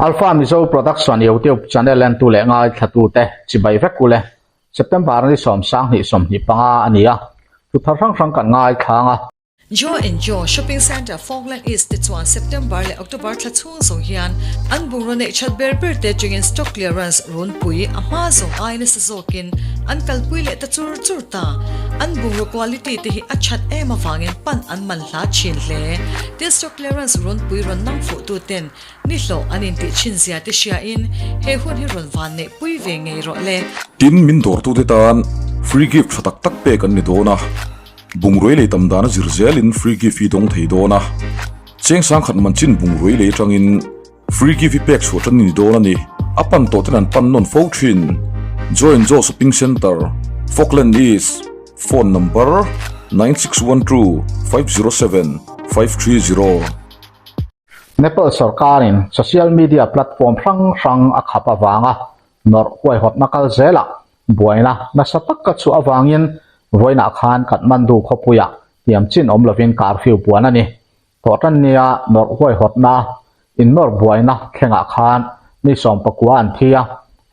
Alpha Mizo Production YouTube channel entu leh ngaithlatute chibai vek ule. September ni 10 25 a ni a, thuthar hrang hrang kan ngaithlang a. Jo and Jo Shopping Centre Falkland East te chuan September leh October thla chhung zawng hian an bungraw neih that ber ber te atangin stock clearance runpui a hma zawng ai nasa zawkin an kalpui leh ta chur chur ta. An bungraw quality te hi a that em avangin pan an man hla thin hle. Tin stock clearance runpui rawn nang fuh tu ten ni hlawh an intih thin zia te hriain he hun hi rawn van neih pui ve ngei rawh le. Tin, min dawrtute tan free gift tha tak tak pek an ni dawn a. Bungrui lei tam dana zir zelin free gift hi dawng thei dawn a, cheng sangkhat man chin bungrui lei atangin free gift hi pek chhuah tan a ni dawn a ni. A pan tawh ten an pan nawn fo thin. Join Jo Shopping Centre, Falkland East, Phone number, 9612 507 530. Nepal sorkarin social media platform hrang hrang a khap avanga nawrh huaihawtna kal zelah Buaina nasa tak ka chhuah avangin vawiinah khan Kathmandu khawpuiah tiam chin awm lovin curfew puan a ni. Thawhtan nia nawrh huaihawtna innawr buaina thlengah khan mi 19 an thi a,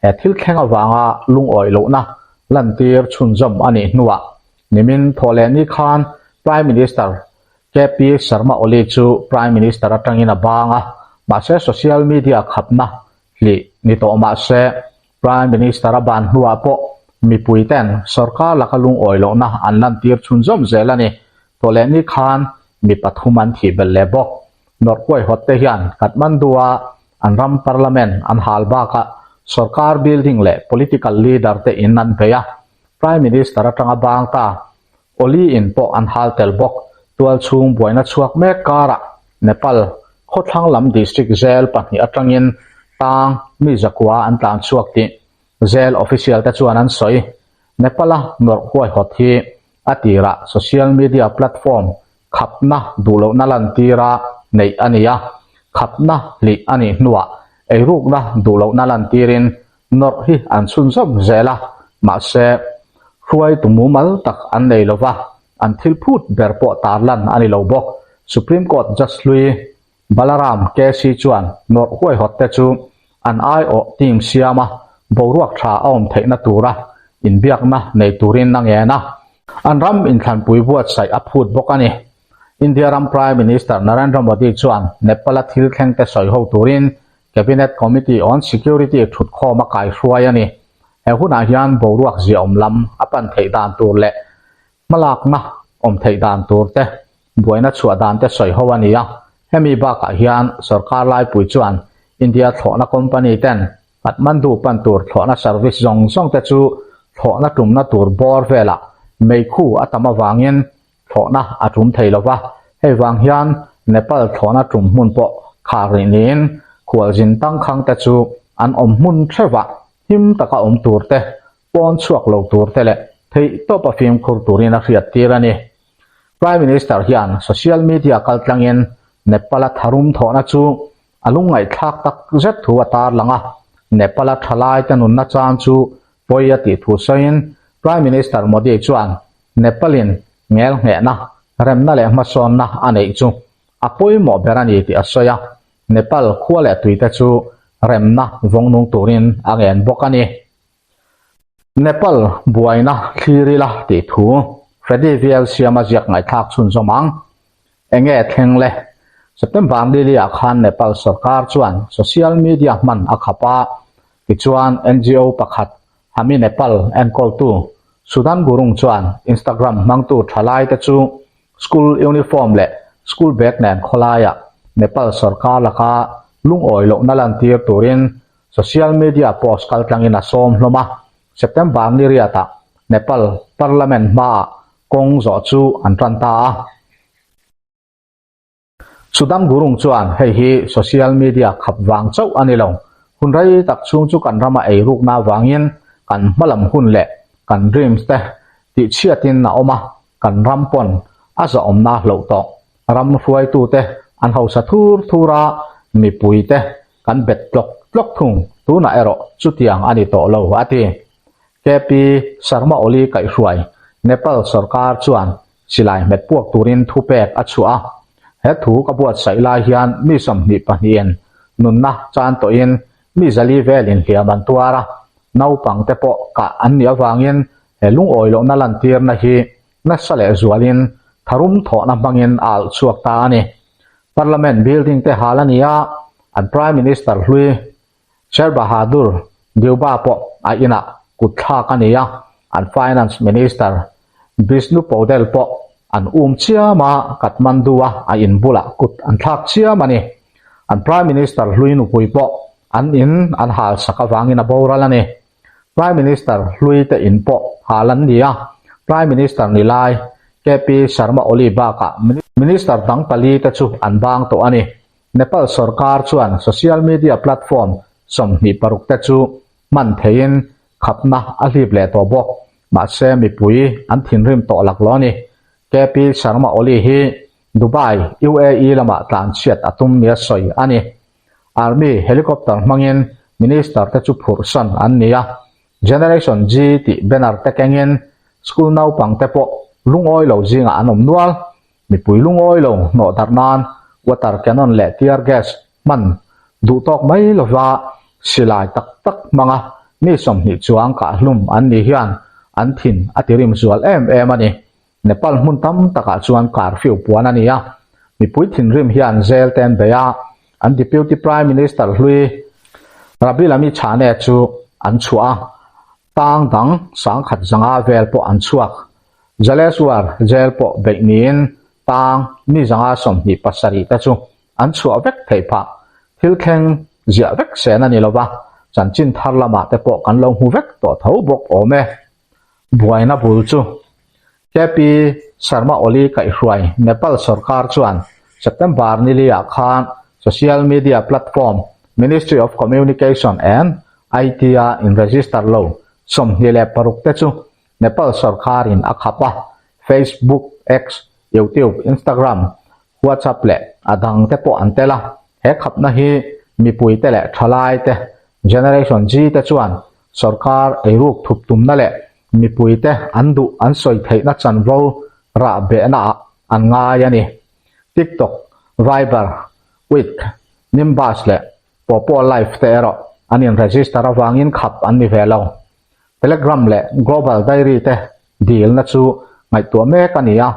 he thil thleng avanga lungawi lohna lantir chhunzawm a nih hnuah nimin thawh leh ni khan Prime Minister KP Sharma Oli chu Prime Minister atangin a bang a, mahse social media khapna hlih ni tawh mahse Prime Minister a ban hnuah pawh mipui ten sorkar laka lungawi lohna an lantir chhunzawm zel a ni. Thawhlehni khan mi pathum an thih belh leh bawk. Nawrh huaihawt te hian Kathmandu-a an ram parliament an hal bakah sorkar building leh political leader te in an bei a, Prime Minister atanga bang ta Oli in pawh an hal tel bawk. Tualchhung buaina chhuak mek karah Nepal khawthlang lam district zel pahnih atangin tang mi zakua an tlan chhuak tih zel official te chuan an sawi. Nepal-a nawrh huaihawt hi a tirah social media platform khapna duhlohna lantira neih a ni a, khapna hlih a nih hnuah eirukna duhlohna lantirin Nawrh hi an chhunzawm zel a, mahse, hruaitu mumal tak an nei lo va, an thil phut ber pawh tarlan a ni lo bawk. Supreme Court Judge hlui Balaram KC chuan nawrh huaihawt te chu an aiawh team siama boruak tha a awm theihna tura inbiakna nei turin a ngen a, an ram inthlanpui buatsaih a phut bawk a ni. India ram Prime Minister Narendra Modi chuan Nepal-a thil thlengte sawiho turin Cabinet Committee on Security thutkhawm a kaihruai a ni. He hunah hian boruak ziaawm lam a pan theih dan tur leh hmalakna awm theih dan tur te, buaina chhuah dan te sawi ho a ni a. Hemi bakah hian sorkar laipui chuan India thlawhna company ten Kathmandu pan tur thlawhna service zawng zawng te chu thlawhna tumna tur bawr velah meikhu a tam avangin thlawhna a tum thei lo va, hei vang hian Nepal thlawhna tum hmun pawh khar rih niin khualzin tangkhang te chu an awm hmun hrevah him taka awm tur te, pawn chhuak lo tur te leh theihtawpa fimkhur turin a hriattir a ni. Prime Minister hian social media kaltlangin Nepal-a tharum thawhna chu a lungngaihthlak tak zet thu a tarlang a, Nepal-a thalaite nunna chan chu pawi a tih thu sawiin Prime Minister Modi chuan Nepal-in ngelnghehna, remna leh hmasawnna a neih chu a pawimawh ber a ni tih a sawi a, Nepal khua leh tuite chu remna vawng nung turin a ngen bawk a ni. Nepal buaina thlir ila tih thu Freddy VL Siama ziak ngaihthlak chhunzawm ang. Enge thleng le? September nili-ah khan Nepal sorkar chuan social media hman a khap a, tichuan NGO pakhat Hami Nepal enkawltu Sudan Gurung chuan Instagram hmangtu thalaite chu school uniform leh school bag nen khawlaiah Nepal sorkar laka lungawi lohna lantir turin social media post kaltlangin a sawm hlawm a. September ni riatah Nepal Parliament hmaah kawng zawh chu an tan ta a. Sudan Gurung chuan hei hi social media khap vang chauh a ni lo. Hun rei tak chhung chu kan rama ei rukna avangin kan hmalam hun leh kan dreams te tihchhiatin a awm a, kan ram pawn a zahawmna hloh tawh. Ram hruaitute an hausa thur thur a, mipuite kan bet tlawk tlawk thung. Tunah erawh chutiang a ni tawh lo, a ti. KP Sharma Oli kaihhruai Nepal sorkar chuan Silai hmet puak turin thupek a chhuah a, he thu ka buatsaih lai hian mi 22 in nunna chan tawhin mi zali velin hliam an tuar a, naupang te pawh kah an nih avangin he lungawi lohna lantirna hi nasa leh zualin tharum thawhna hmangin a alh chhuak ta a ni. Parliament building te hal a ni a, an Prime Minister hlui Sher Bahadur Deuba pawh a inah kut thlak a ni a, an Finance Minister Bishnu Paudel pawh an um chiam a, Kathmandu-a a in bulah kut an thlak chiam a ni. An Prime Minister hlui nupui pawh an in an hal sak avangin a boral a ni. Prime Minister hlui te in pawh hal an ni a, Prime Minister ni lai KP Sharma Oli bakah Minister dang pali te chu an bang tawh a ni. Nepal sorkar chuan social media platform 26 te chu hman theiin khapna a hlip leh tawh bawk. Mahse mipui an thinrim tawh laklawh a ni. KP Sharma Oli hi Dubai, UAE lamah tlanchhiat a tum nia sawi a ni. Army helicopter hmangin minister te chu phurhsan an ni a. Generation G tih banner te kengin school naupang te pawh lungawi lo zingah an awm nual. Mipui lungawi lo hnawh darh nan water cannon leh tear gas hman duh tawk mai lova silai tak tak hmanga mi 20 chuang kahhlum an ni hian an thin a tirim zual em em a ni. Nepal hmun tam takah chuan curfew puan a ni a, mipui thinrim hian jail te an bei a, an Deputy Prime Minister hlui Rabi Lamichhane chu an chhuah a, tang dang 10,100 vel pawh an chhuak. Jaleswar jail pawh beih niin tang mi 127 te chu an chhuah vek theih phah. Thil thleng ziah vek sen a ni lova, chanchin thar lamah te pawh kan lo hmu vek tawh tho bawk awm e. Buaina bul chu KP Sharma Oli kaihhruai Nepal sorkar chuan September niliah khan social media platform Ministry of Communication and IT-a in-register lo 26 te chu Nepal sorkarin a khap a, Facebook, X, YouTube, Instagram, WhatsApp leh a dang te pawh an tel a. He khapna hi mipuite leh thalaite, Generation G te chuan sorkar eiruk thup tumna leh mipuite an duh an sawi theihna chanvo rah behnaah an ngai a ni. TikTok, Viber, Wik, Nimbus leh Popo Live te erawh an in-register avangin khap an ni ve lo. Telegram leh Global Diary te dilna chu ngaihtuah mek a ni a,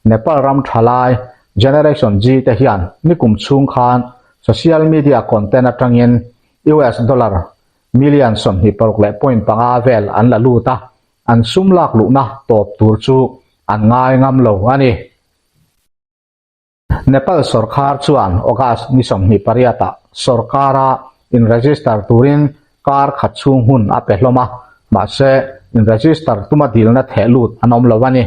Nepal ram thalai Generation G te hian nikum chhung khan social media content atangin US dollar million 26 leh point panga vel an la lut a, an sum lak luhna tawp tur chu an ngai ngam lo a ni. Nepal sorkar chuan August ni 28 ah sorkara in-register turin kar khat chhung hun a pe hlawm a, mahse in-register tuma dilna theh lut an awm lo a ni.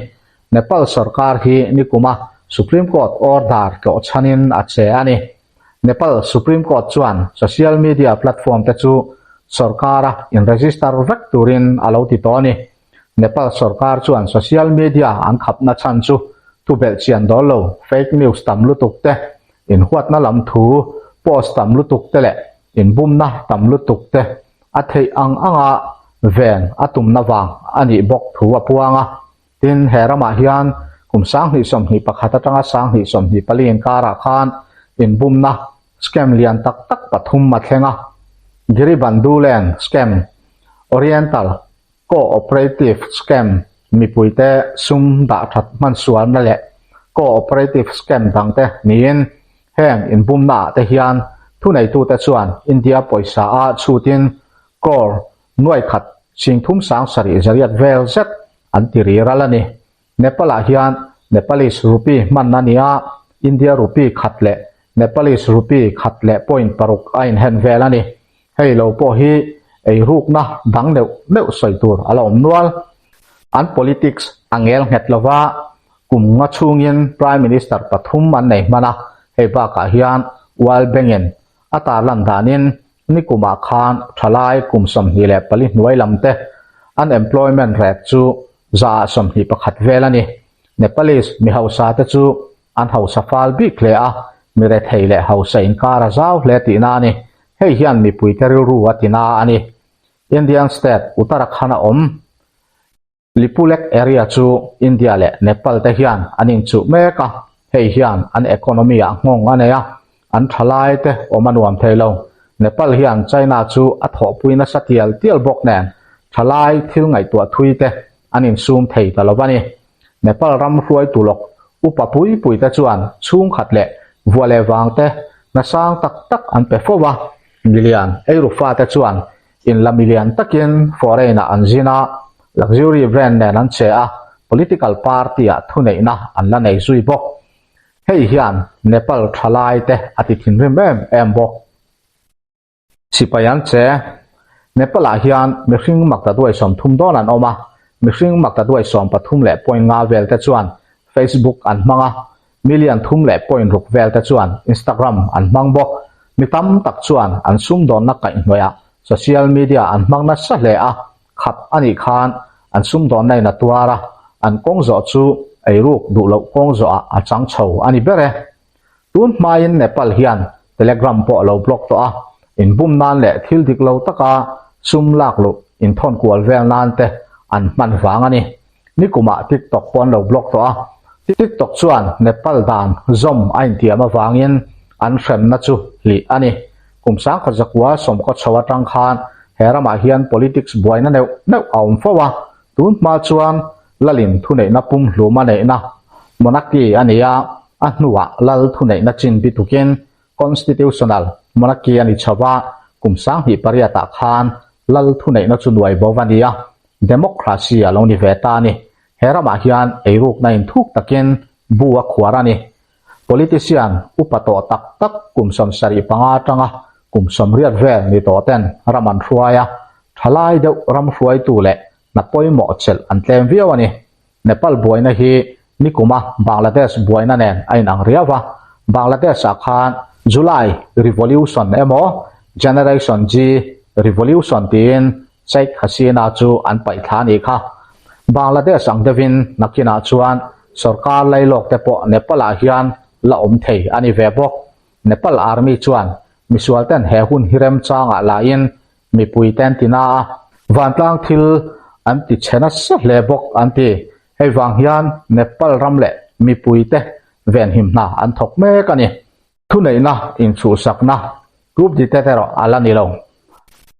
Nepal sorkar hi nikuma Supreme Court order tlawh chhanin a che a ni. Nepal Supreme Court chuan social media platform te chu sorkara in-register vek turin a lo ti tawh a ni. Nepal sorkar chuan social media an khapna chhan chu thubelh chian dawl lo, fake news tam lutuk te, inhuatna lam thu post tam lutuk te leh inbumna tam lutuk te a theih ang anga ven a tumna vang a nih bawk thu a puang a. Tin, he ramah hian kum 2021 atanga 2024 inkarah khan inbumna scam lian tak tak pathum a thleng a, Giribandu Land scam, Oriental Co-operative scam mipuite sum dah that hman sualna leh co-operative scam dangte niin heng inbumna ah te hian thuneitute chuan India pawisa a chhutin crore nuai khat singthum sang sarih zariat vel zet an ti ri ral a ni. Nepal ah hian Nepalese rupee hman a ni a, India rupee khat leh Nepalese rupee khat leh point paruk a inhen vel a ni. Hei lo pawh hi eirukna dang neuh neuh sawi tur a la awm nual. An politics a ngel nghet lova, kum nga chhungin Prime Minister pathum an nei hman a, hei bakah hian World Bank-in a tarlan danin nikumah khan thalai kum 24 hnuai lam te unemployment rate chu 121 vel a ni. Nepalese mi hausa te chu an hausa fal bik hle a, mi rethei leh hausa inkar a zau hle tihna a ni. Hei hian mipuite rilru a tina a ni. Indian state Uttarakhand a awm. Lipulek area chu India leh Nepal te hian an inchuh mek a, hei hian an economy ah nghawng a nei a. An thalaite awm a nuam thei lo. Nepal hian China chu a thawhpui nasa tial tial bawk nen thalai thil ngaihtuah thui te an insum thei ta lo a ni. Nepal ram hruaitu lawk upa pui pui te chuan chhungkhat leh vuah leh vang te hna sang tak tak an pe fo a, milian eiru fate chuan inla milian takin foreign ah an zin a, luxury brand nen an che a, political party ah thuneihna an la nei zui bawk. Hei hian Nepal thalai te a ti thinrim em em bawk. Sipai an che. Nepal ah hian mihring maktaduai 30 dawn an awm a, mihring maktaduai 13 leh point nga vel te chuan Facebook an hmang a, million thum leh point ruk vel te chuan Instagram an hmang bawk. Mi tam tak chuan an sumdawnna kaihhnawih ah social media an hmang nasa hle a, khap a nih khan an sumdawnna in a tuar a, an kawng zawh chu eiruk duh loh kawng zawh ah a chang chho a ni ber e. Tun hmain Nepal hian Telegram pawh a lo block tawh a, inbum nan leh thil dik lo taka sum lak luh inthawn kual vel nan te an hman vang a ni. Nikumah TikTok pawh an lo block tawh a, TikTok chuan Nepal dan zawm a intiam avangin an hremna chu hlih a ni. Kum 1990 chho atang khan he ramah hian politics buaina neuh neuh a awm fo a, tun hma chuan Lalin thuneihna pumhlum a neihna monarchy a ni a, a hnuah lal thuneihna chin bitukin constitutional monarchy a ni chho a, kum 2008 ah khan lal thuneihna chu nuai bo a ni a, democracy a lo ni ve ta a ni. He ramah hian eirukna inthuk takin bu a khuar a ni. Politician upa tawh tak tak kum 75 atanga kum 80 vel ni tawh ten ram an hruai a, thalai deuh ram hruaitu leh hna pawimawh chelh an tlem viau a ni. Nepal buaina hi nikuma Bangladesh buaina nen a inang riau a, Bangladesh ah khan July Revolution emaw Generation G Revolution tiin Sheikh Hasina chu an paih thla a nih kha. Bangladesh ang deuhin nakinah chuan sorkar lailawk te pawh Nepal ah hian la awm thei a ni ve bawk. Nepal Army chuan misual ten he hun hi remchangah lahin mipui te an ti na a, vantlang thil an ti chhe nasa hle bawk an ti. Hei vang hian Nepal ram leh mipui te venhim hna an thawk mek a ni. Thuneihna inchhuhsakna group detail erawh a la ni lo.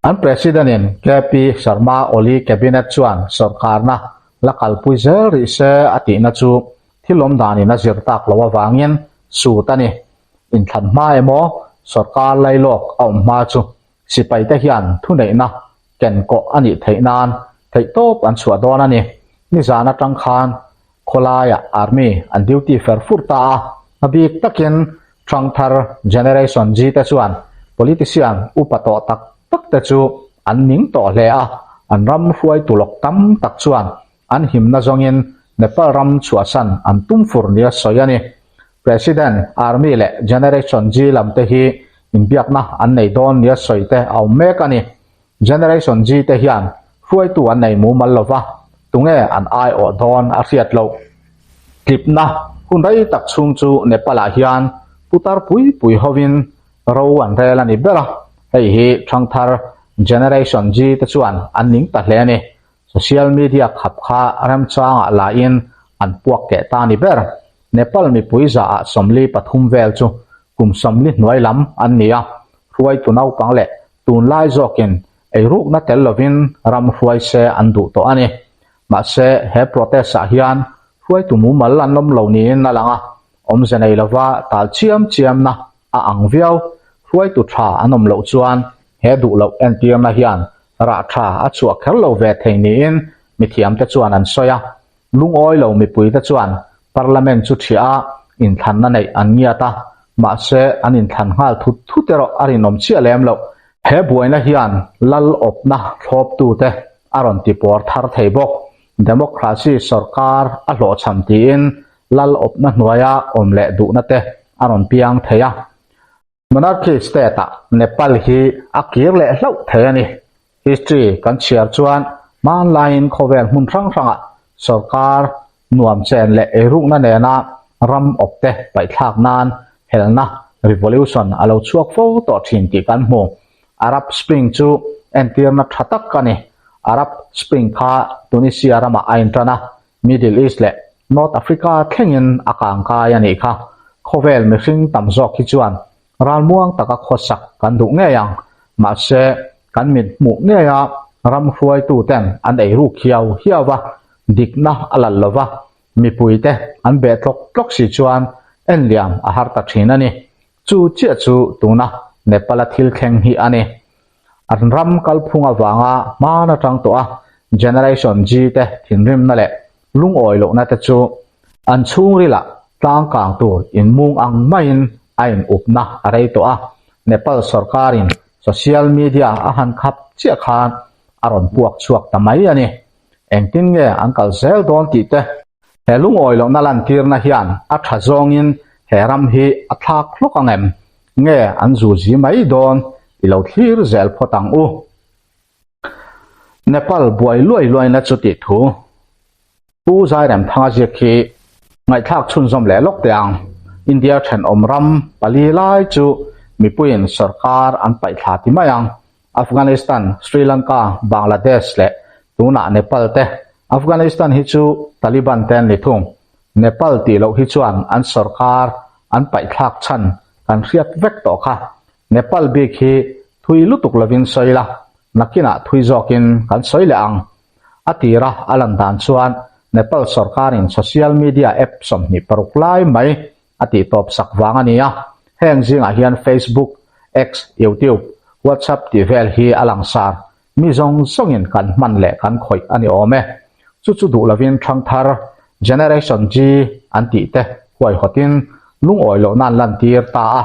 An President in KP Sharma Oli Cabinet chuan sorkarna la kalpui zel rih se a tihna chu thil awm danin a zir tak loh avangin sut a ni. Inthlan hma emaw sorkar lailawk a awm hma chu Sipaite hian thuneihna ken kawh a nih theih nan theihtawp an chhuah dawn a ni. Nizan atang khan khawlaiah Army an duty fer fur ta a, a bik takin Thangthar Generation G te chuan politician upa tawh tak tak te chu an ning tawh hle a, an ram hruaitu lawk tam tak chuan an himna zawngin Nepal ram chhuahsan an tum fur nia sawi a ni. President, Army leh Generation G lam te hi inbiakna an nei dawn nia sawi te a awm mek a ni. Generation G te hian hruaitu an nei mumal lo va, tunge an aiawh dawn a hriat loh. Tlipna hun rei tak chhung chu Nepal-ah hian putar pui pui hovin ro an rel a ni ber a, hei hi thangthar Generation G te chuan an ning ta hle a ni. Social media khap kha remchangah lahin an puak keh ta a ni ber. Nepal mipui zaah 43 vel chu kum 40 hnuai lam an ni a, hruaitu naupang leh tunlai zawkin eirukna tel lovin ram hruai se an duh tawh a ni. Mahse, he protest-ah hian hruaitu mumal an awm lo niin a lang a, awmze nei lova tal chiam chiamna a ang viau. Hruaitu tha an awm loh chuan he duh loh entirna hian rah tha a chhuah kher lo ve thei niin mithiamte chuan an sawi a. Lungawi lo mipuite chuan Parliament chu ṭhiah a, inthlanna neih an ngiat a, mahse an inthlan nghal thut thut erawh a rinawm chiah lem loh. He buaina hian lal awpna thlawptute a rawn ti pawr thar thei bawk. Democracy sorkar a hlawhchham tiin lal awpna hnuaia awm leh duhna te a rawn piang thei a. Monarchy state-ah Nepal hi a kir leh hlauh thei a ni. History kan chhiar chuan hmanlaiin khawvel hmun hrang hrangah sorkar nuam chen leh eirukna nena ram awpte paihthlak nan helna, revolution, a lo chhuak fo tawh thin tih kan hmu. Arab Spring chu entirna tha tak a ni. Arab Spring kha Tunisia ramah a intan a, Middle East leh North Africa thlengin a kangkai a nih kha. Khawvel mihring tam zawk hi chuan. Ralmuang taka khawsak kan duh ngei ang. Mahse, kan mit hmuh ngeia ram hruaituten an ei ruk hiau hiau va, dikna a lal lo va, mipuite an beh tlawk tlawk si chuan enliam a har ta thin a ni. Chu chiah chu tuna Nepal-a thil thleng hi a ni. An ram kalphung avanga hman atang tawh a Generation G te thinrimna leh lungawi lohna te chu an chhungrilah tlangkang tur inmung ang maiin a in upna a rei tawh a. Nepal sorkarin social media a han khap chiah khan a rawn puak chhuak ta mai a ni. Engtin nge an kal zel dawn tih te He lungawi lohna lantirna hian a tha zawngin he ram hi a thlak hlawk ang em? Nge an zu zi mai dawn i lo thlir zel phawt ang u. Nepal buai luai luaina chu tih thu Pu Zairemthanga ziak khi ngaihthlak chhunzawm leh lawk teh ang. India thenawm ram pali lai chu mipuiin sorkar an paihthla ti mai ang. Afghanistan, Sri Lanka, Bangladesh leh tunah Nepal te. Afghanistan hi chu Taliban te an ni thung. Nepal tih loh hi chuan an sorkar an paihthlak chhan kan hriat vek tawh kha. Nepal bik hi thui lutuk lovin sawi la, nakinah thui zawkin kan sawi leh ang. A tira a lan dan chuan Nepal sorkarin social media app 26 lai mai a tih tawp sak vang a ni a, heng zingah hian Facebook, X, YouTube, WhatsApp tih vel hi a langsar mi zawng zawngin kan hman leh kan khawih a ni awm e. Chu chu duh lovin ṭhangthar, Generation G, an tih te huaihawtin lungawi lohna an lantir ta a,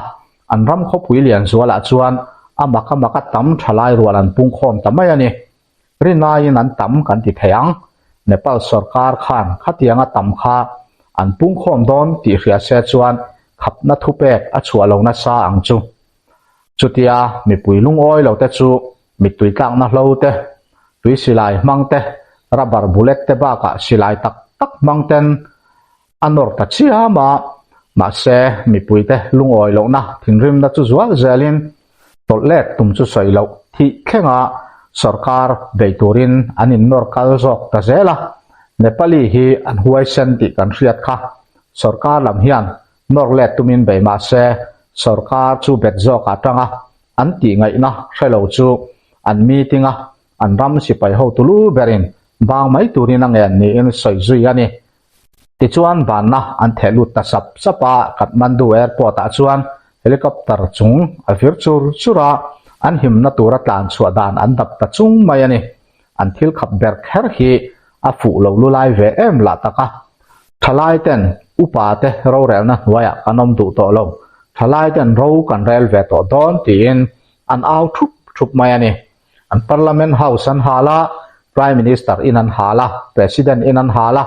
an ram khawpui lian zualah chuan a maka maka tam ṭhalai rual an pungkhawm ta mai a ni. Rinaiin an tam kan ti thei ang. Nepal sorkar khan khatianga tam kha an pungkhawm dawn tih hria se chuan khapna thupek a chhuah lo nasa ang chu. Chutia mipui lungawi lo te chu mittui tlakna hlo te, tui silai hmang te, rubber bullet te bakah silai tak tak hmang ten A nawr ta chiam a, mahse mipuite lungawi lohna thinrimna chu zual zelin tawlh let tum chu sawi loh thih thlenga sorkar bei turin an innawr kal zawk ta zel a. Nepali hi an huaisen tih kan hriat kha. Sorkar lam hian nawr let tumin bei mahse sorkar chu bet zawk ah tanga an tih ngaihna hre lo chu an meeting a, an ram sipai hotu lu berin bang mai turin a ngen niin sawi zui a ni. Tichuan banna an theh lut ta sap sap a, Kathmandu Airport ah chuan helicopter chung a vir chur chur a, an himna tura tlan chhuah dan an dap ta chung mai a ni. An thil khap ber kher hi a fuh lo lu lai ve em lah tak a. Thalai ten upa te rorelna hnuaiah kan awm duh tawh lo, thalai ten ro kan rel ve tawh dawn tiin an au thup thup mai a ni. An Parliament House an hal a, Prime Minister in an hal a, President in an hal a,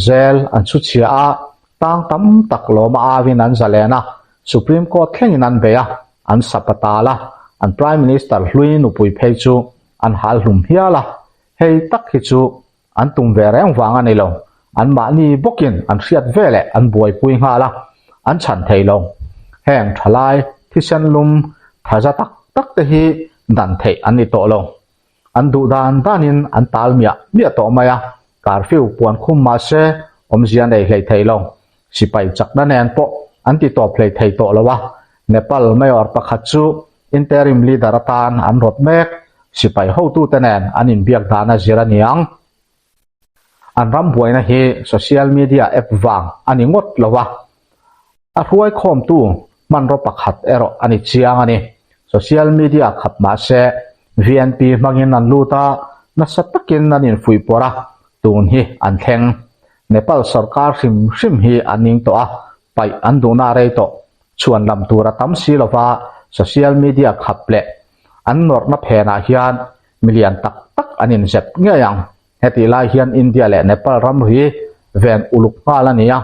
Jail an chhu chhia a, tang tam tak lawma auin an zalen a, Supreme Court thlengin an bei a, an sap a tal a, an Prime Minister hlui nupui phei chu an hal hlum hial a, hei tak hi chu an tum ve reng vang a ni lo, anmahni bawkin an hriat ve leh an buaipui nghal a, an chhan thei lo. Heng thalai thisen lum thaza tak tak te hi dan theih an ni tawh lo. An duh dan danin an tal miah miah tawh mai a, curfew puan khum mah se awmzia nei hlei thei lo. Sipai chakna nen pawh an ti tawp hlei thei tawh lo a, Nepal mayor pakhat chu Interim leader atan an rawt mek, sipai hotute nen an inbiak dan a zir a ni ang. An ram buaina hi social media app vang a ni ngawt lo a, a hruaikhawmtu hmanraw pakhat erawh a ni chiang a ni. Social media khap mah se VNP hmangin an lut a, nasa takin an infuihpawrh a, tun hi an thleng. Nepal sorkar hrim hrim hi an ning tawh a, paih an duhna a rei tawh. Chhuan lam tur a tam si lova social media khap leh an nawrhna phenah hian milian tak tak an inzep ngei ang. Hetih lai hian India leh Nepal ramri ven uluk nghal a ni a,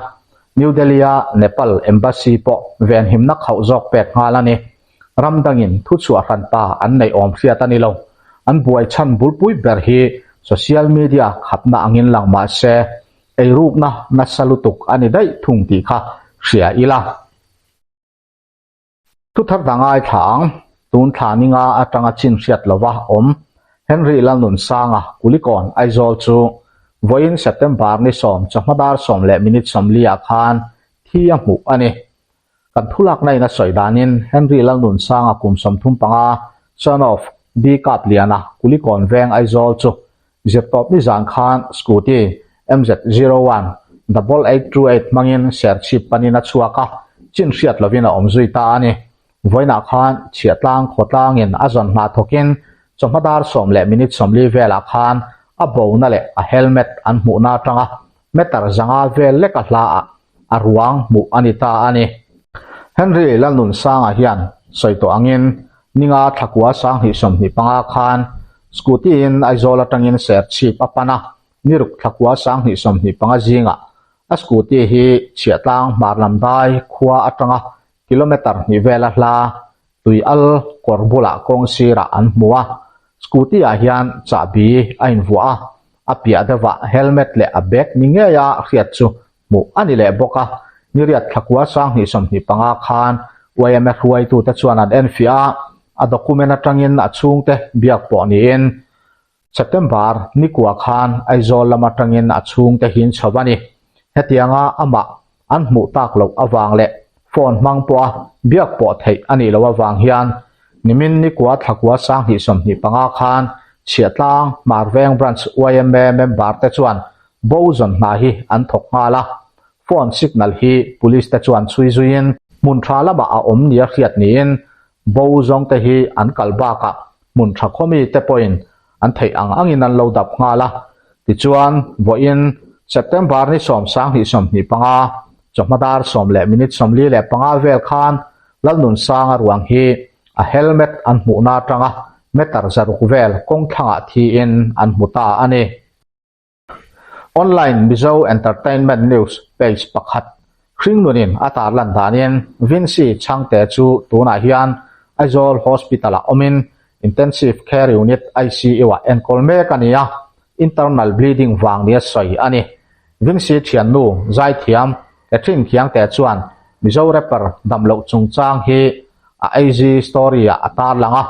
New Delhi-a Nepal Embassy pawh venhimna khauh zawk pek nghal a ni. Ram dangin thuchhuah hranpa an neih awm hriat a ni lo. An buai chhan bulpui ber hi social media khapna angin lang mah se, Eirukna nasa lutuk a ni daih thung tih kha hria ila. Thuthar dang ai thla ang, tun thla ninga atanga chin hriat lova awm Henry Lalnunsanga Kulikawn Aizawl chu vawiin September ni sawm chawhma dar sawm leh minute sawmli ah khan thi a hmuh a ni. Kan thulakna in a sawi danin Henry Lalnunsanga kum 35, son of B Kapliana, Kulikawn Veng Aizawl chu Zirtawp nizan khan Scooty MZ 01 double eight two eight hmangin Serchhip panin a chhuak a, chin hriat lovin a awm zui ta a ni. Vawiinah khan Chhiahtlang khawtlangin a zawn hna thawkin chawhma dar sawm leh minute 40 velah khan a bona leh a helmet an hmuhna atanga meter zanga vel leka hlaah a ruang hmuh a ni ta a ni. Henry Lalnunsanga hian sawi tawh angin ninga thlakua 2025 khan Scooty-in Aizawl atangin Serchhip a pan a, niruk thlakua 2025 zingah a Scooty hi Chhiahtlang hmar lam dai khua atanga kilometre hnih vela hla tui al kawr bulah kawng sirah an hmu a, Scooty-ah hian chahbi a invuah a, a piah deuhah helmet leh a bag ni ngeia hriat chu hmuh a ni leh bawk a. Niriat thlakua 2025 khan YMA hruaitute chuan an enfiah a, a document atangin a chhungte biak pawh niin September nikua khan Aizawl lam atangin a chhungte hin chho a ni. Hetianga amah an hmuh tak loh avang leh phone hmang pawha biak pawh theih a nih loh avang hian nimin nikua thlakua 2025 khan Chhiahtlang Hmarveng Branch YMA member te chuan bo zawn hna hi an thawk nghal a. Phone signal hi police te chuan chhui zuiin hmun tha lamah a awm nia hriat niin Bo zawng te hi an kal bakah hmun tha khawmi te pawhin an theih ang angin an lo dap nghal a. Tichuan, vawiin September ni sawm 2025, chawhma dar sawm leh minute 45 vel khan Lalnunsanga ruang hi a helmet an hmuhna atanga meter 600 vel kawng thlangah thiin an hmu ta a ni. Online Mizo Entertainment News page pakhat hringnunin a tarlan danin Vincy Chhangte chu tunah hian Aizawl Hospital-ah awmin Intensive Care Unit, ICU, ah enkawl mek a ni a, internal bleeding vang nia sawi a ni. Vincy thiannu Zaithiam Catherine Khiangte chuan Mizo rapper damloh chungchang hi a IG story-ah a tarlang a,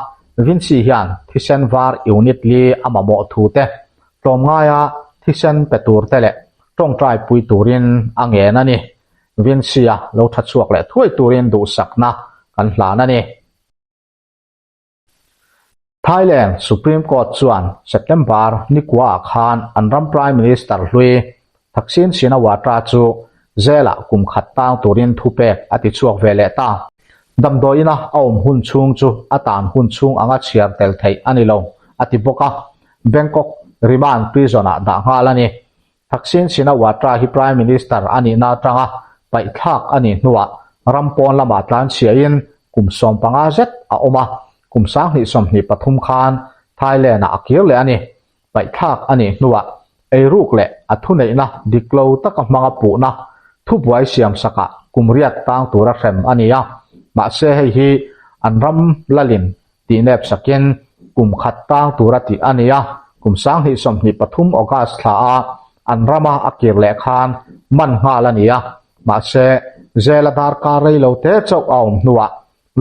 Vincy hian thisen var unit li a mamawh thu te Tlawmngaia thisen pe tur te leh tawngtai pui turin a ngen a ni. Vincy-a lo tha chhuak leh thuai turin duhsakna kan hlan a ni. Thailand Supreme Court chuan September nikuaah khan an ram Prime Minister hlui Thaksin Shinawatra chu jail-ah kum khat tang turin thupek a ti chhuak ve leh ta. Damdawiina a awm hun chhung chu a tan hun chhung anga chhiar tel theih a ni lo, a ti bawk a. Bangkok Remand Prison-ah dah nghal a ni. Thaksin Shinawatra hi Prime Minister a nihna atanga paihthlak a nih hnuah ram pawn lamah tlanchhiahin kum 15 zet a awm a, kum 2023 khan Thailand-ah a kir leh a ni. Paihthlak a nih hnuah eiruk leh a thuneihna dik lo taka hmanga puhna thubuai siam sakah kum riat tang tura hrem a ni a, mahse hei hi an ram lalin tihnep sakin kum khat tang tura tih a ni a, kum 2023 August thla a an rama a kir leh khan man nghal a ni a, mahse jail a darkar rei lo te chauh a awm hnuah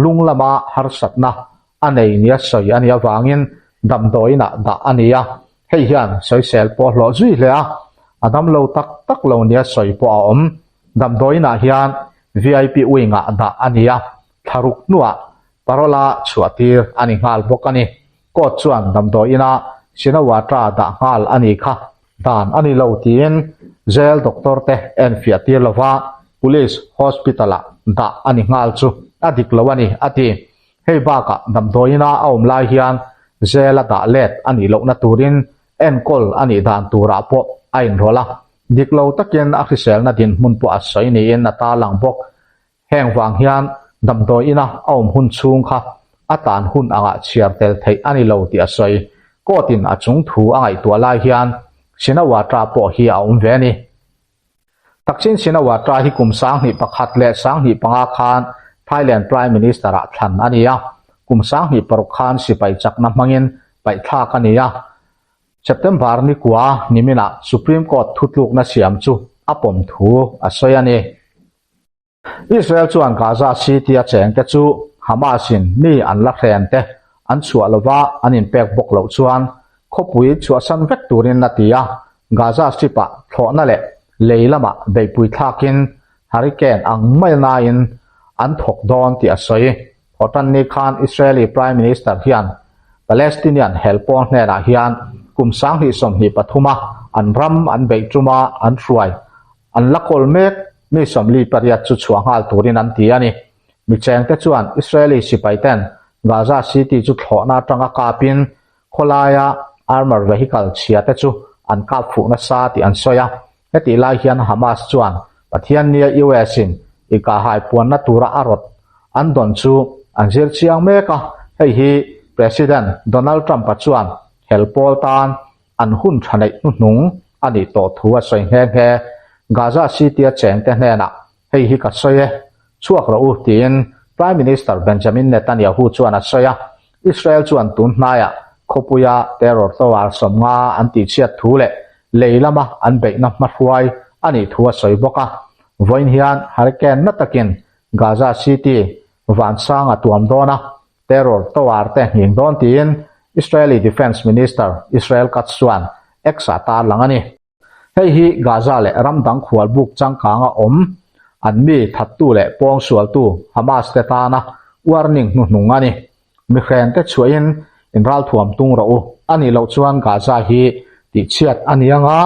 lung lama harsatna a nei nia sawi a nih avangin damdawiinah dah a ni a, hei hian sawisel pawh hlawh zui hle a, a damlo tak tak lo nia sawi pawh a awm. Damdawiinah hian VIP wing-ah dah a ni a, thlaruk hnuah parole-a chhuahtir a ni nghal bawk a ni. Court chuan damdawiinah Shinawatra dah nghal a ni kha dan a ni lo tiin jail doctor te enfiah tir lova police hospital-ah dah a ni nghal chu a dik lo a ni, a ti. Hei bakah damdawiina a awm lai hian jail a dah let a nih lohna turin enkawl a nih dan turah pawh a inrawlh a, dik lo takin a hriselna dinhmun pawh a sawi niin a tarlang bawk. Heng vang hian damdawiina a awm hun chhung kha a tan hun angah chhiar tel theih a ni lo tih a sawi. Court-in a chung thu a ngaihtuah lai hian Shinawatra pawh hi a awm ve a ni. Thaksin Shinawatra hi kum 2001 leh 2005 khan Thailand Prime Minister-ah thlan a ni a, kum 2006 khan sipai chakna hmangin paihthlak a ni a. September nikua niminah Supreme Court thutlukna siam chu a pawm thu a sawi a ni. Israel chuan Gaza City-a chengte chu Hamas-in mi an la hren te an chhuah lova an inpek bawk loh chuan khawpui chhuahsan vek turin a ti a, Gaza Strip-ah thlawhna leh lei lamah beihpui thlakin hurricane ang mai nain an thawk dawn tih a sawi. Thawhtanni khan Israeli Prime Minister hian Palestinian hel pawl hnenah hian kum 2023 a an ram an beih tuma an hruai an la kawl mek mi 48 chu chhuah nghal turin an ti a ni. Mi chengte chuan Israeli sipaiten Gaza City chu thlawhna atanga kapin Khawlaia armour vehicle chhia te chu an kap fuh nasa tih an sawi a. Hetih lai hian Hamas chuan Pathiannia US in ikahhai puanna tura a rawt an dawn chu an zir chiang mek a, hei hi President Donald Trump-a chuan hel pawl tan an hun tha neih hnuhnung a nih tawh thu a sawi nghe nghe. Gaza City-a chengte hnenah Hei hi ka sawi e, chhuak rawh u, tiin Prime Minister Benjamin Netanyahu chuan a sawi a. Israel chuan tun hnaiah khawpuia terror tower 50 an tihchhiat thu leh lei lama an beihna hmahruai a nih thu a sawi bawk a. Vawiin hian hurricane na takin Gaza City vansang a tuam dawn a, terror tower te nghing dawn tiin Israeli Defence Minister Israel Katz chuan X-ah tarlang a ni. Hei hi Gaza leh ram dang khual buk changkanga awm an mi thattu leh pawng sualtu Hamas te tana warning hnuhnung a ni. Mihren te chhuahin in ralthuam tung rawh u a nih loh chuan Gaza hi tihchhiat a ni anga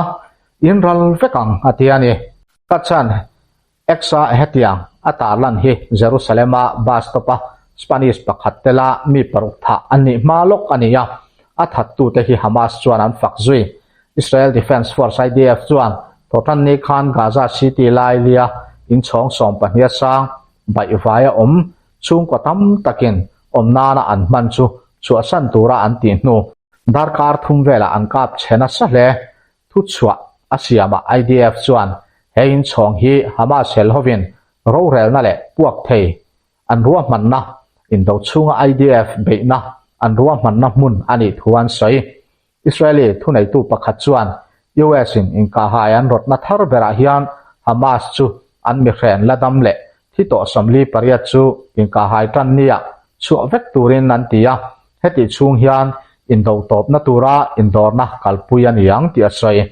in ral vek ang a ti a ni. Ka chan X-a hetiang a tarlan hi Jerusalem-a bus stop-a Spanish pakhat tela mi paruk thah an nih hma lawk a ni a, a thattute hi Hamas chuan an fak zui. Israel Defense Force, IDF, chuan Thawhtanni khan Gaza City lailia inchhawng 12 a sang baihvaia awm chhungkaw tam takin awm nana an hman chu chhuahsan tura an tih hnu darkar thum velah an kap chhe nasa hle. Thuchhuah a siamah IDF chuan he inchhawng hi Hamas hel hovin rorelna leh puak thei an ruahmanna, indo chhunga IDF beihna an ruahmanna hmun a nih thu an sawi. Israeli thuneitu pakhat chuan US in inkahhai an rawtna thar berah hian Hamas chu an mihren la dam leh thi tawh 48 chu inkahhai tan nia chhuah vek turin an ti a, hetih chhung hian indo tawpna tura indawrna kalpui a ni ang tih a sawi.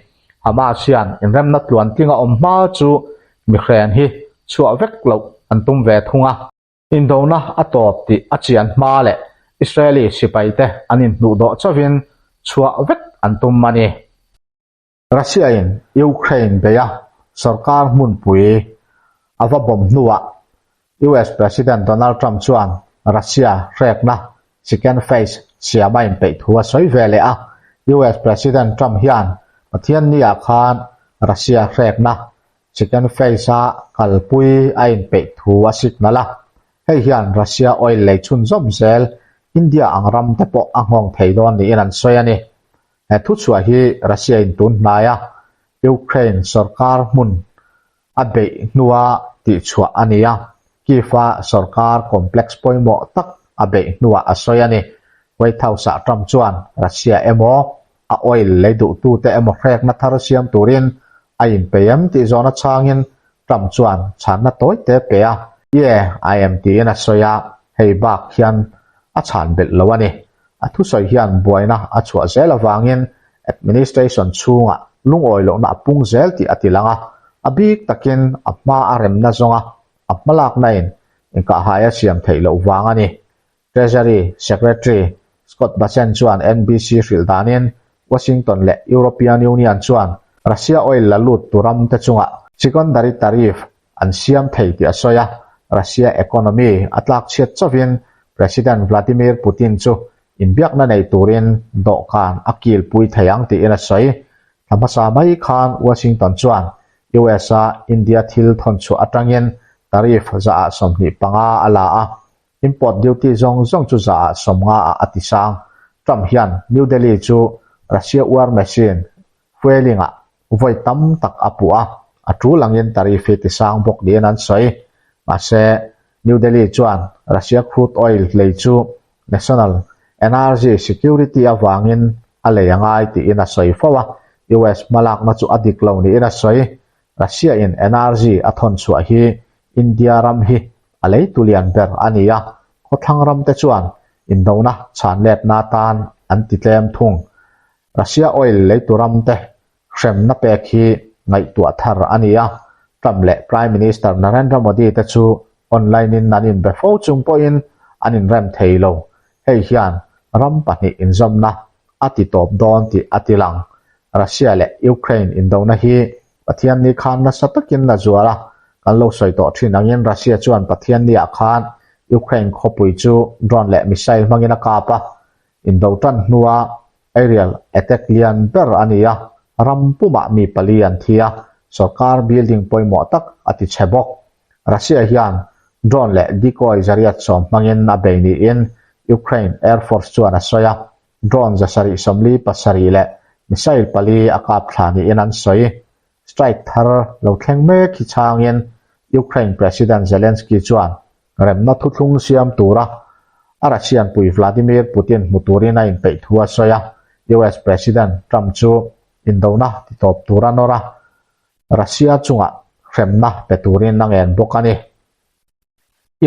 Hamas hian inremna tluan tlinga awm hma chu mihren hi chhuah vek loh an tum ve thung a. Indona a tawp tih a chian hma leh Israeli sipaite an inhnuh dawh chauhin chhuah vek an tum a ni. Russia-in Ukraine beia sorkar hmunpui a va bawm hnuah US President Donald Trump chuan Russia hrekna chicken face siam a inpeih thu a sawi ve leh a. US President Trump hian Pathianni-ah khan Russia hrekna chicken face-a kalpui a inpeih thu a signal a. Hei hian Russia oil lei chhunzawm zel India ang ram te pawh a nghawng thei dawn niin an sawi a ni. He thuchhuah hi Russia in tun hnaia Ukraine sorkar hmun a beih hnua tihchhuah a ni a, Kyiv-a sorkar complex pawimawh tak a beih hnuah a sawi a ni. White House-ah Trump chuan Russia emaw a oil lei duhtute emaw hrekna thar siam turin a inpei em tih zawhna chhangin Trump chuan chhanna tawi te pe a, Yeah, I am tiin a sawi a, hei bak hian a chhan belh lo a ni. A thusawi hian buaina a chhuah zel avangin administration chhungah lungawi lohna a pung zel tih a ti lang a, a bik takin a hma a remna zawnga a hmalakna in inkahhai a siam theih loh vang a ni. Treasury Secretary Scott Bessent chuan NBC hrilh danin Washington leh European Union chuan Russia oil la lut tu ram te chungah secondary tariff an siam thei tih a sawi a, Russia economy a tlak chhiat chauhin President Vladimir Putin chu inbiakna nei turin dawhkan a kilpui thei ang tiin a sawi. Thla hmasa mai khan Washington chuan US-a India thil thawnchhuah atangin tariff zaah 25 a la a, import duty zawng zawng chu zaah 50 ah a tisang. Trump hian New Delhi chu Russia war machine fueling-ah vawi tam tak a puh a, a tul angin tariff hi tisang bawk niin an sawi. Mahse, New Delhi chuan Russia crude oil lei chu national energy security avangin a lei a ngai tiin a sawi fo a, US hmalakna chu a dik lo niin a sawi. Russia-in energy a thawn chhuah hi India ram hi a lei tu lian ber a ni a, khawthlang ramte chuan indona chhan letna atan an ti tlem thung. Russia oil leitu ramte hremna pek hi ngaihtuah thar a ni a, Trump leh Prime Minister Narendra Modi te chu Online in an inbe fo chung pawhin an inrem thei lo. Hei hian ram pahnih inzawmna a ti tawp dawn tih a ti lang. Russia leh Ukraine indona hi Pathianni khan nasa takin a zual a, kan lo sawi tawh thin angin Russia chuan Pathianniah khan Ukraine khawpui chu drone leh missile hmangin a kap a, indo tan hnua aerial attack lian ber a ni a, ram pumah mi pali an thi a, sorkar building pawimawh tak a ti chhe bawk. Russia hian drone leh decoy zariat sawm hmangin a bei niin Ukraine Air Force chuan a sawi a, drone 747 leh missile pali a kap thla niin an sawi. Strike thar lo thleng mek hi chhangin Ukraine President Zelensky chuan remna thuthlung siam tura a Russian pui Vladimir Putin hmu turin a inpeih thu a sawi a, US President Trump chu indona titawp tur a nawr a, Russia chungah hremna pe turin a ngen bawk a ni.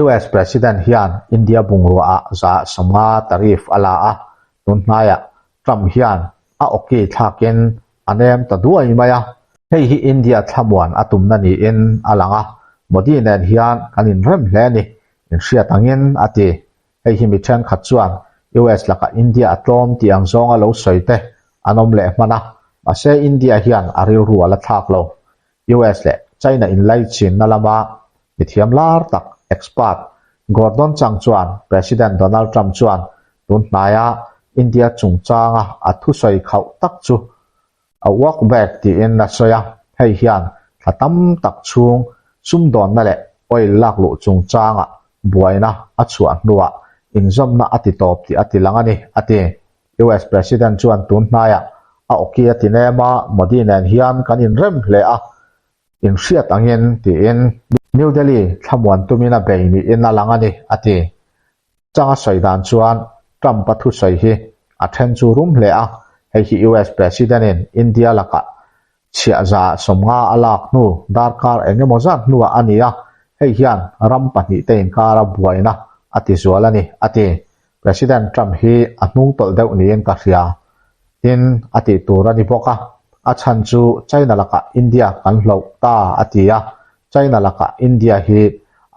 US President hian India bungruaah 50% tariff a la a, tun hnaiah Trump hian a awki thlakin a nem ta duai mai a. Hei hi India thlamuan a tumna niin a lang a, Modi nen hian kan inrem hle a ni, inhriat angin a ti. Hei hi mi thenkhat chuan US lakah India a tlawm tih ang zawnga lo sawi te an awm leh hman a, mahse India hian a rilru a la thlak lo. US leh China inlaichinna lama mithiam lar tak, expert, Gordon Chang chuan President Donald Trump chuan tun hnaia India chungchanga a thusawi khauh tak chu a walk back tiin a sawi a, hei hian thla tam tak chhung sumdawnna leh oil lak luh chungchangah buaina a chhuah hnuah inzawmna a ti tawp tih a ti lang a ni, a ti. US President chuan tun hnaiah a awki a ti nem a, Modi nen hian kan inrem hle a, inhriat angin tiin New Delhi thlamuan tumin a bei niin a lang a ni, a ti. Changa sawi dan chuan Trump-a thusawi hi a then chu rum hle a, hei hi US President-in India lakah chhiah 50% a lak hnu darkar eng emaw zat hnuah a ni a, hei hian ram pahnihte inkara buaina a ti zual a ni, a ti. President Trump hi a hnung tawlh deuh niin ka hria. Tin, a tih tur a ni bawk a, a chhan chu China lakah India kan hloh ta a ti a, China lakah India hi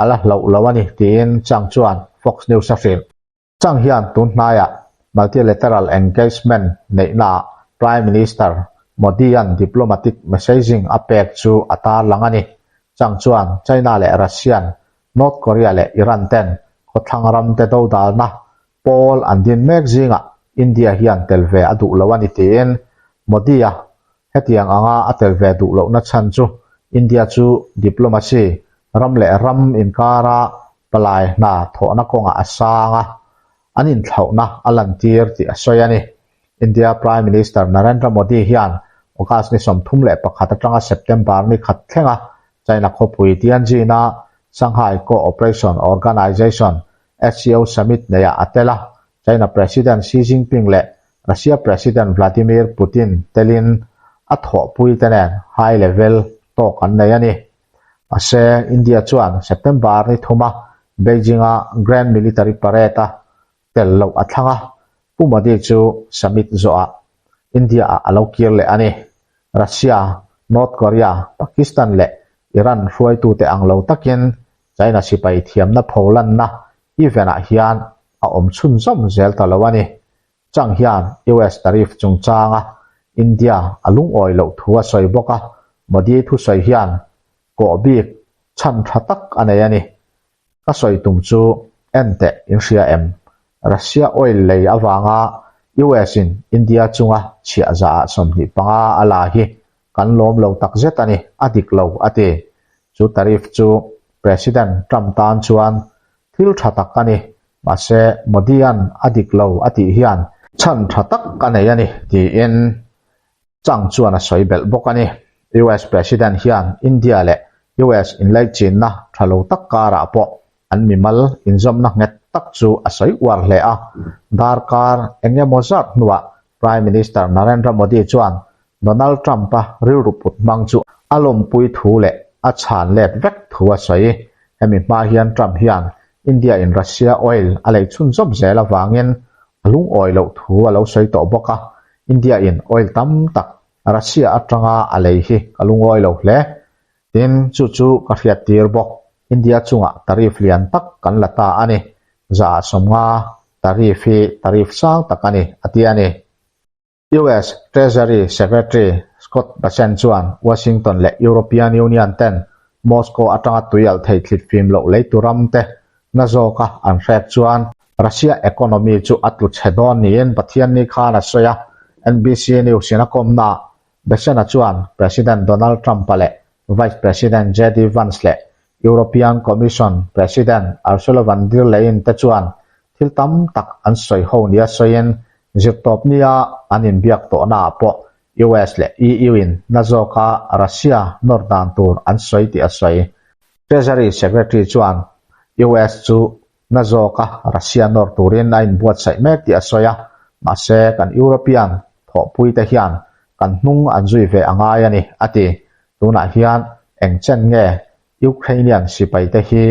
a la hloh lo a ni tiin Chang chuan Fox News a hrilh. Chang hian tun hnaiah multilateral engagement neihnaah Prime Minister Modi-a'n diplomatic messaging a pek chu a tarlang a ni. Chang chuan China leh Russian, North Korea leh Iran ten khawthlang ramte dodalna pawl an din mek zingah India hian tel ve a duh lo a ni tiin Modi-a hetiang anga a tel ve duh lohna chhan chu India chu diplomacy ram leh ram inkara palai hna thawhna kawngah a sang a, an inthlauhna a lantir tih a sawi a ni. India Prime Minister Narendra Modi hian August ni 31 atanga September ni khat thlenga China khawpui Tianjin-a Shanghai Co-operation Organization, SCO, Summit neiah a tel a, China President Xi Jinping leh Russia President Vladimir Putin telin a thawhpuite nen high level talk an nei a ni. Mahse, India chuan September ni thuma Beijing-a Grand Military Parade-a tel loh a thlang a, Pu Modi chu summit zawhah India-ah a lo kir leh a ni. Russia, North Korea, Pakistan leh Iran hruaitute ang lo takin China sipai thiamna pholanna event-ah hian a awm chhunzawm zel ta lo a ni. Chang hian US tariff chungchanga India a lungawi loh thu a sawi bawk a, Modi thusawi hian kawh bik chhan tha tak a nei a ni. Ka sawi tum chu en teh in hria em? Russia oil lei avanga US in India chunga chhiah 25% a la hi kan lawm lo tak zet a ni, a dik lo a ti. Chu tariff chu President Trump tan chuan thil tha tak a ni, mahse Modi-a'n a dik lo a tih hian chhan tha tak a nei a ni tiin Chang chuan a sawi belh bawk a ni. US President hian India leh US inlaichinna tha lo tak karah pawh an mimal inzawmna nghet tak chu a sawi uar hle a. Darkar eng emaw zat hnuah Prime Minister Narendra Modi chuan Donald Trump-a rilru put hmang chu a lawmpui thu leh a chhan let vek thu a sawi. Hemi hma hian Trump hian India-in Russia oil a lei chhunzawm zel avangin a lungawi loh thu a lo sawi tawh bawk a, India-in oil tam tak Russia atanga a lei hi ka lungawi lo hle. Tin, chu chu ka hriattir bawk. India chungah tariff lian tak kan la ta a ni. 50% tariff hi tariff sang tak a ni, a ti a ni. US Treasury Secretary Scott Bessent chuan Washington leh European Union ten Moscow atanga tuialh thei thlit fim loh leitu ram te na zawka an hrek chuan Russia economy chu a tlu chhe dawn niin Pathianni khan a sawi a, NBC News in a kawmnaah Bessent-a chuan President Donald Trump-a leh Vice President JD Vance leh European Commission President Ursula von der Leyen te chuan thil tam tak an sawi ho nia sawiin zirtawp nia an inbiak tawhnaah pawh US leh EU-in na zawka Russia nawr dan tur an sawi tih a sawi. Treasury Secretary chuan US chu na zawka Russia nawr turin a inbuatsaih mek tih a sawi a, mahse kan European thawhpuite hian kan hnung an zui ve a ngai a ni, a ti. Tunah hian eng chen nge Ukrainian sipaite hi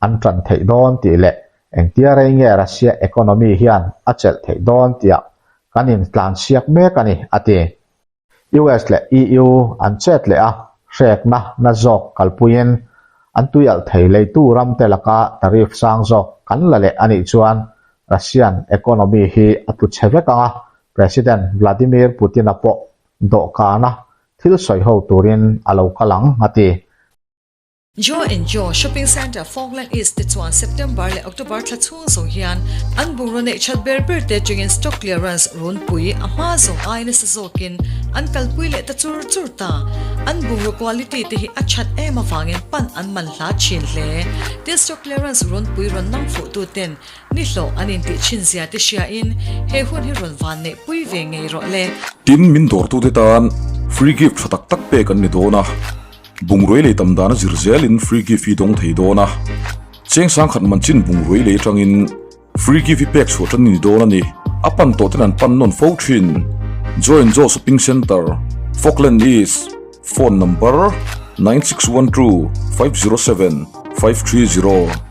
an tan theih dawn tih leh engtia rei nge Russia economy hian a chelh theih dawn tiah kan intlansiak mek a ni, a ti. US leh EU an chet leh a, hrekna na zawk kalpuiin an tuialh thei leitu ramte laka tariff sang zawk kan la leh a nih chuan Russian economy hi a tlu chhe vek ang a, President Vladimir Putin-a pawh dawhkana thil sawi ho turin a lo kal ang, a ti. Joe and Joe Shopping Centre Falkland East te chuan September leh October thla chhung zawng hian an bungraw neih that ber ber te atangin stock clearance runpui a hma zawng ai nasa zawkin an kalpui leh ta chur chur ta. An bungraw quality te hi a that em avangin pan an man hla thin hle. Tin stock clearance runpui rawn nang fuh tu ten ni hlawh an intih thin zia te hriain he hun hi rawn van neih pui ve ngei rawh le. Tin min dawrtute tan free gift tha tak tak pek an ni dawn a. Bungrui lei tam dan a zir zelin free gift hi dawng thei dawn a, cheng sangkhat man chin bungrui lei atangin free gift hi pek chhuah tan a ni dawn a ni. A pan tawh ten an pan nawn fo thin. Join Joe Shopping Centre, Falkland East, Phone number, 9612 507 530.